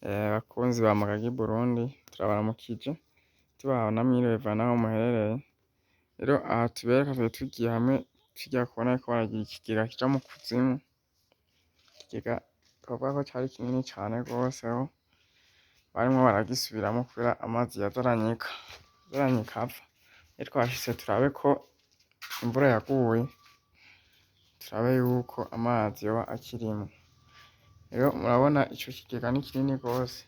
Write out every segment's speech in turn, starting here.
Bakunzi ba Mugagi Burundi, turabaramukije, tubaha na mwiriwe bivana aho muherereye. Rero aha tubereka twari tugiye hamwe tujya kubona bariko baragira ikigega kija mu kuzimu, ikigega twovuga ko cari kinini cane gose, aho barimwo baragisubiramwo kubera amazi yaza aranyika, yaza aranyika ava. Rero twashitse turabe ko imvura yaguye, turabe yuko amazi yoba akirimwo. Rero murabona ico kigega ni kinini gose,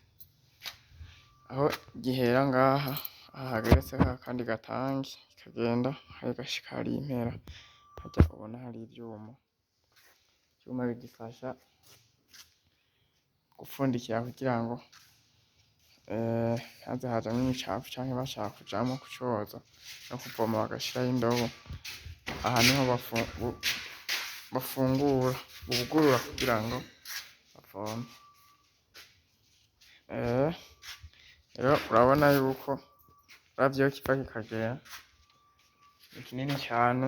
aho gihera ngaha, aha hageretseko akandi gatangi, kikagenda gashika hariya impera, harya ubona hari ivyuma, ivyuma bigifasha gupfundikira kugira ngo ntihaze hajamwo imicafu canke bashaka kujamwo kucoza no kuvoma bagashirayo indobo, aha niho bafungura, bugurura kugira ngo bavome. Rero urabona yuko uravye iyo kiva kikagera ni kinini cane,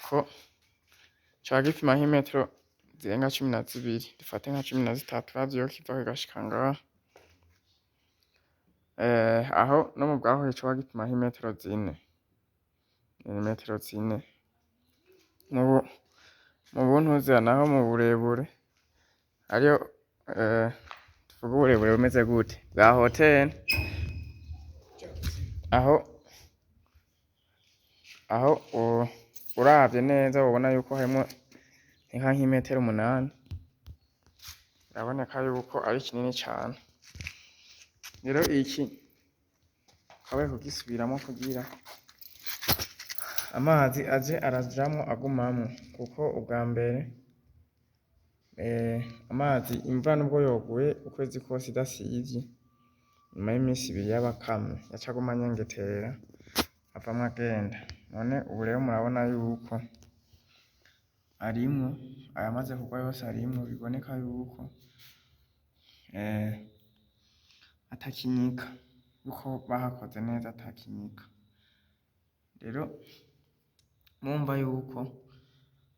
ko coba gipima nk'imetero zirenga 12, dufate nka 13 uravye iyo kiva kigashika ngaha. Aho no mu bwaho coba gipima nk'imetero 4, n'imetero 4. Mu buntuza naho mu burebure, hariyo tuvuge uburebure bumeze gute bwa hoteli, aho uravye neza wobona yuko harimwo nka nk'imetero 8, biraboneka yuko ari kinini cane. Rero iki kabaye kugisubiramwo kugira amazi aze arajamwo agumamwo, kuko ubwa mbere amazi imvura nubwo yoguye ukwezi kose idasivye, nyuma y'iminsi 2 yaba akamye, yaca aguma anyengetera avamwo agenda. None ubu rero murabona yuko arimwo, ayamaze kugwa yose arimwo, biboneka yuko atakinyika, yuko bahakoze neza atakinyika. Rero murumva yuko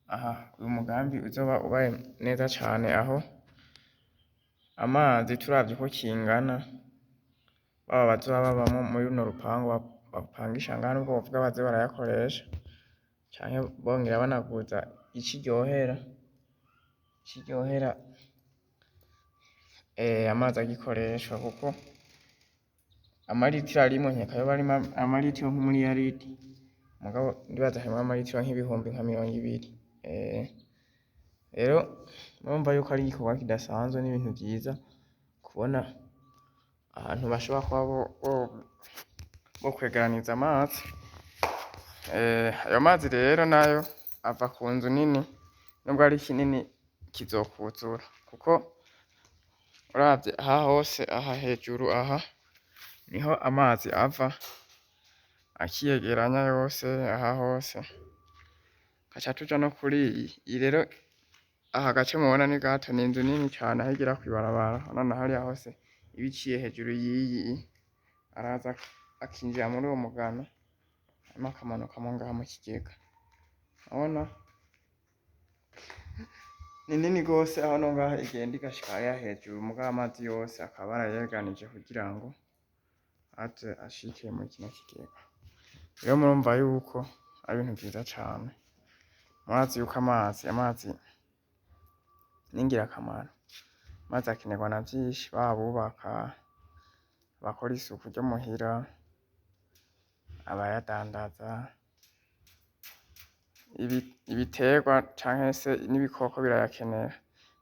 aha uyu mugambi uzoba ubaye neza cane, aho amazi turavye uko kingana, baba bazoba babamwo muri runo rupangu bapangisha ngaha, nubwo bovuga baze barayakoresha canke bongera banaguza ici ryohera, ici ryohera amazi agikoreshwa, kuko amaritiro arimwo nkeka yoba arimwo amaritiro nk'umuriyaridi, mugabo ndibaza harimwo amaritiro nk'ibihumbi nka 20. Rero murumva yuko ari igikorwa kidasanzwe n'ibintu vyiza kubona ahantu bashobora kuba bokwegeraniza amazi. Ayo mazi rero nayo ava ku nzu nini, nubwo ari kinini kizokuzura, kuko uravye aha hose, aha hejuru aha niho amazi ava akiyegeranya yose aha hose, gaca tuja no kuri iyi. Iyi rero aha gace mubona ni gato, ni inzu nini cane aho igera kw'ibarabara, urabona hariya hose iba iciye hejuru y'iyi, araza akinjira muri uwo mugano, hanyuma akamanukamwo ngaha mu kigega. Urabona ni nini gose, aho no ngaha igenda igashika hariya hejuru, mugabo amazi yose akaba barayegeranije kugira ngo aze ashike muri kino kigega. Rero murumva yuko ari ibintu vyiza cane. Murazi yuko amazi ni ingirakamaro, amazi akenerwa na vyinshi, baba abubaka, abakora isuku ryo muhira, abayadandaza, ibiterwa canke se n'ibikoko birayakenera,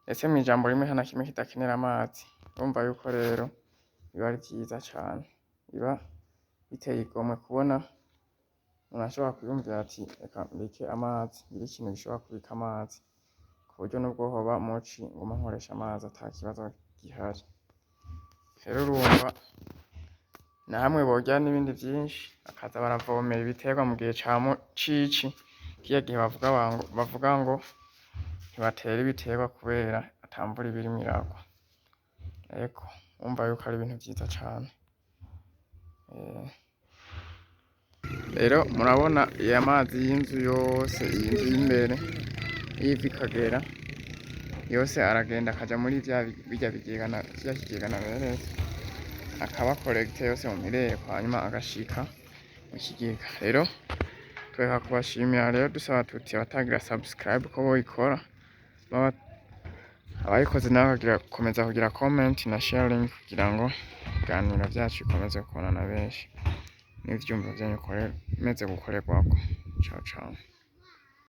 ndetse mw'ijambo rimwe nta na kimwe kidakenera amazi. Urumva yuko rero biba ari vyiza cane, biba biteye igomwe kubona umuntu ashobora kwiyumvira ati reka mbike amazi, ngire ikintu gishobora kubika amazi, ku buryo nubwo hoba muci nguma nkoresha amazi ata kibazo gihari. Rero urumva na hamwe borya n'ibindi vyinshi, bakaza baravomera ibiterwa mu gihe ca cici, kirya gihe bavuga ngo ntibatera ibiterwa kubera ata mvura iba irimwo iragwa. Ego, urumva yuko ari ibintu vyiza cane. Rero murabona iya mazi y'inzu yose, iyi nzu y'imbere iyo iva ikagera, Yose aragenda akaja muri vya birya bigega na kirya kigega naberetse, akaba collecté yose mu mireko, hanyuma agashika mu kigega. Rero tureka kubashimira, rero dusaba tuti abatagira subscribe ko boyikora, baba abayikoze nabo bakagira gukomeza kugira comment na sharing kugira ngo ibiganiro vyacu bikomeze kubona na benshi n'ivyumviro vyanyu bikomeze gukorerwako. Ciao ciao.